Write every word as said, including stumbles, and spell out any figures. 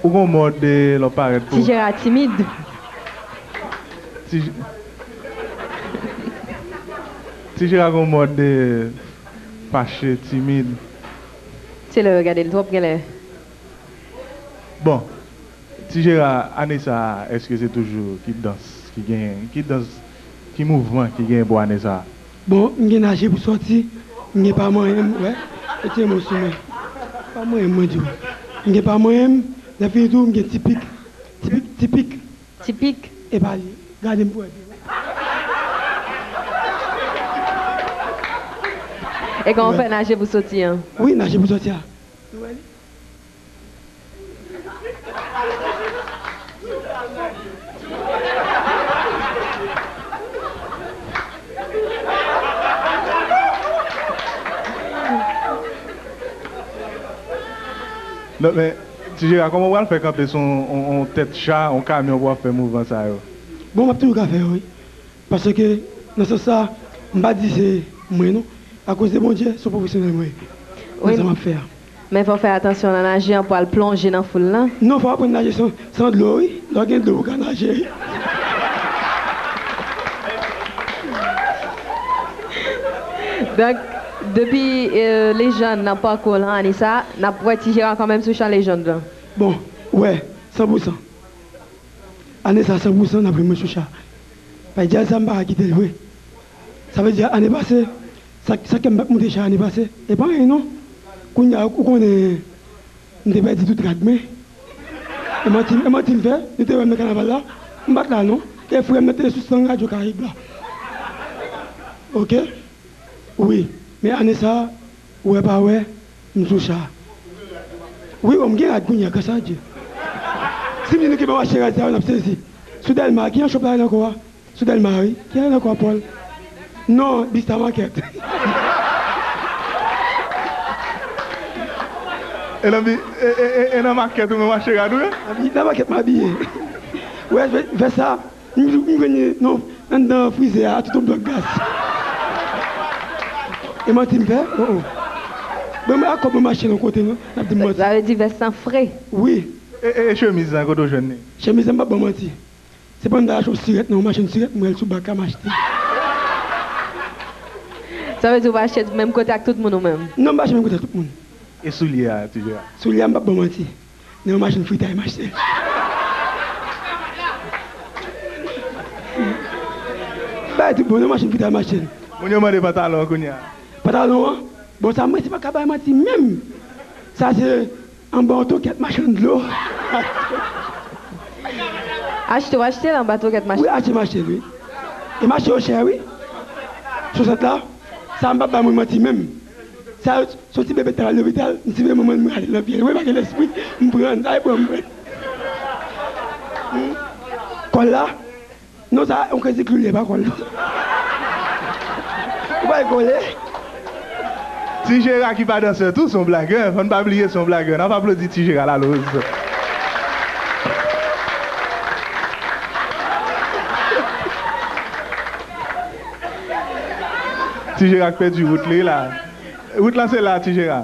Ou gon mòd, eh, lè w parèt pou Ti Jera timid. Ti, Ti Jera gon mòd, eh, fache, timid. Se lè yo gade l twòp genlè. Bon, Ti Jera, ane sa a, èske se toujou Kidans ki genyen? Kidans, ki mouvman ki genyen pou ane sa a? Bon, m gen naje pou sòti, m gen pa manyen m, wè. Mete men w sou mwen. Pa manyen m, mwen di w. M gen pa manyen m, lè fini tou, m gen tipik. Tipik, tipik. Tipik. E pa li. Gade m pou wè. E kòman w fè naje pou sòti an? Wi, naje pou sòti a. Nou wè li? Non, men, Ti Jera, kòman w pral fè kanpe sou yon, yon, yon tèt cha, yon kamyon pou w ap fè mouvman sa yo? Bon, m ap toujou ka fè yo, wi. Paske, nan sans sa, m pa di se mwen, non. Akoz de Bondye, se yon pwofesyonèl mwen ye. Wi. Nan sa m ap fè a. Men fò w fè atansyon nan naje an pou al plonje nan foul lan. Non, fò w aprann naje san, san dlo, wi. Lè w gen dlo, ou ka naje, wi. Donk, depi, eh, lejann nan pakou w lan, ane sa, n ap wè Ti Jera kanmenm sou chan lejann lan. Bon, wè, san pou san. Ane sa, san pou san, n ap jwenn mwen sou cha. Paske djaz sa, m pa ka kite l vre. Sa vle di, ane pase, sa, sa k fè m pa t monte cha ane pase, e pa anyen non. Kounye a, ou konnen, m te pèdi tout rad mwen. E manti, e manti m fè, nou te wè m nan kanaval la, m pa t la non. E frè m nan te sou stan radyo Karayib la. Oke? Wi, men ane sa a, ou wè pa wè, m sou cha. Wi, bon, m gen rad kounye a, gras a Dye. Si m di nou ki pa m achte rad sa yo, n ap sezi. Sou Dèlma, ki nan shop la rele ankò a? Sou Dèlma, wi. Ki rele ankò a, Paul? Non, Bista Makèt. E nan bi-, e, e, e, e nan makèt ou menm achte rad ou yo? Nan bi-, nan makèt m abiye. Wè, vè, vè sa. M, m jwenn li nan, anndan frizè a, tout yon blòk gaz. E manti m fè? Oh, oh. Bon, mwen ak kòb mwen m achte l yon kote, non? N ap di m manti. Sa vle di vès lan fre. Wi. E, e, e chemiz lan, kote w jwenn li? Chemiz lan, m p ap ba w manti. Se pandan m t al achte yon sirèt nan yon machin sirèt, m wè l sou bak la, m achte. Sa vle di w pa achte menm kote ak tout moun ou menm? Non, m pa achte menm kote ak tout moun. E soulye a, Ti Jera? Soulye a, m p ap ba w manti. Nan yon machin fritay m achte l. Bay tout bon, nan yon machin fritay m achte l. Moun yo mande pantalon an kounye a. Pantalon an? Bon, sa mwen se pa ka bay manti menm. Sa se anba yon tokèt machann dlo. Achte w achte l anba tokèt machann. Wi, achte m achte l, wi. E m achte yo chè, wi. Swasant la, sa m p ap bay moun manti menm. Sa, se yon ti bebe t al lopital, m ti veye manman l, m rale l nan pye l. Wi, pa gen lespri, m pran l, sa e pran m pran l. Hmm. Kòl la? Non, sa, yon krezi klou l ye, pa kòl, non. Ou pa kole? Ti Jera ki pa dansè tou, se yon blagè. Fò n pa bliye se yon blagè. N ap aplodi Ti Jera Laloz. Ti Jera k pèdi wout li la. Wout la se la, Ti Jera.